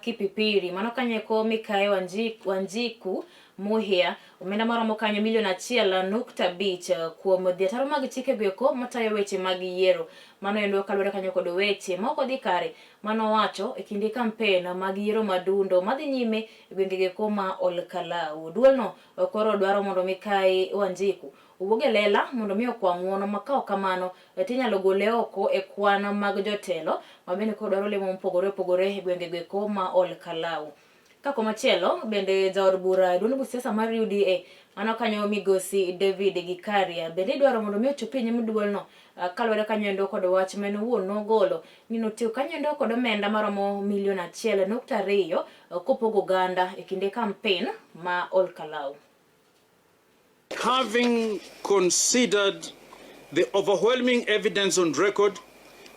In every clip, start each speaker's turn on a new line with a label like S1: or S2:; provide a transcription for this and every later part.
S1: Kipipiri mano kanyo eko Mikae Wanjiku Muhia omenda maromo kanyo milion 1.5 kuom dhi ataro mag chike goeko matayo weche mag yiero. Mano endo kaluwore kanyo kod weche ma ok odhi kare manowacho e kinde kampen mag yiero madundo madhi nyime e gwenge goeko ma Olkalau. Duolno koro dwaro mondo Mikae Wanjiku owuog e lela mondo mi okwa ng'uono ma ka ok kamano to inyalo gole oko e kwan mag jotelo ma bende koro dwaro lemo mopogore opogore e gwenge goeko ma Olkalau. Ka komachielo bende jaod bura e duond buch siasa mar UDA mano kanyo migosi David Gikaria bende idwaro mondo mi ochop e nyim duolno kaluwore kanyo endo kod wach ma en owuon nogolo ni notiyo kanyo endo kod omenda maromo milion 1.2 kopogo oganda e kinde kampen ma Olkalau.
S2: Having considered the overwhelming evidence on record,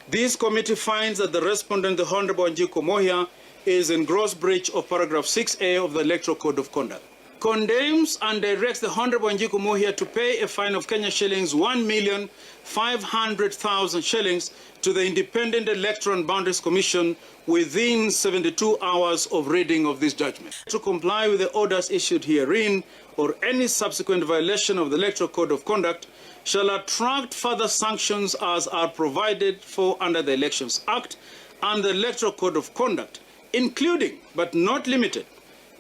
S2: this committee finds that the respondent, the Honorable Wanjiku Muhia, is in gross breach of paragraph 6A of the Electoral Code of Conduct. Condemns and directs the Honorable Wanjiku Muhia to pay a fine of Kenya shillings 1,500,000 shillings to the Independent Electoral and Boundaries Commission within 72 hours of reading of this judgment. To comply with the orders issued herein or any subsequent violation of the Electoral Code of Conduct shall attract further sanctions as are provided for under the Elections Act and the Electoral Code of Conduct, including but not limited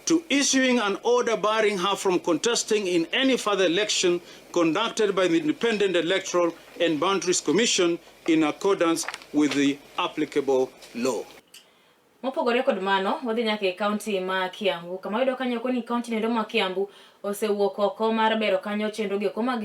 S2: to issuing an order barring her from contesting in any further election conducted by the Independent Electoral and Boundaries Commission in accordance with the applicable law.
S1: Mopogore kod mano, wadhi nyaka e kaunti ma Kiambu, kama wayudo kanyo ni kaunti noendo ma Kiambu osewuok oko mar bero kanyo chenro gi eko mag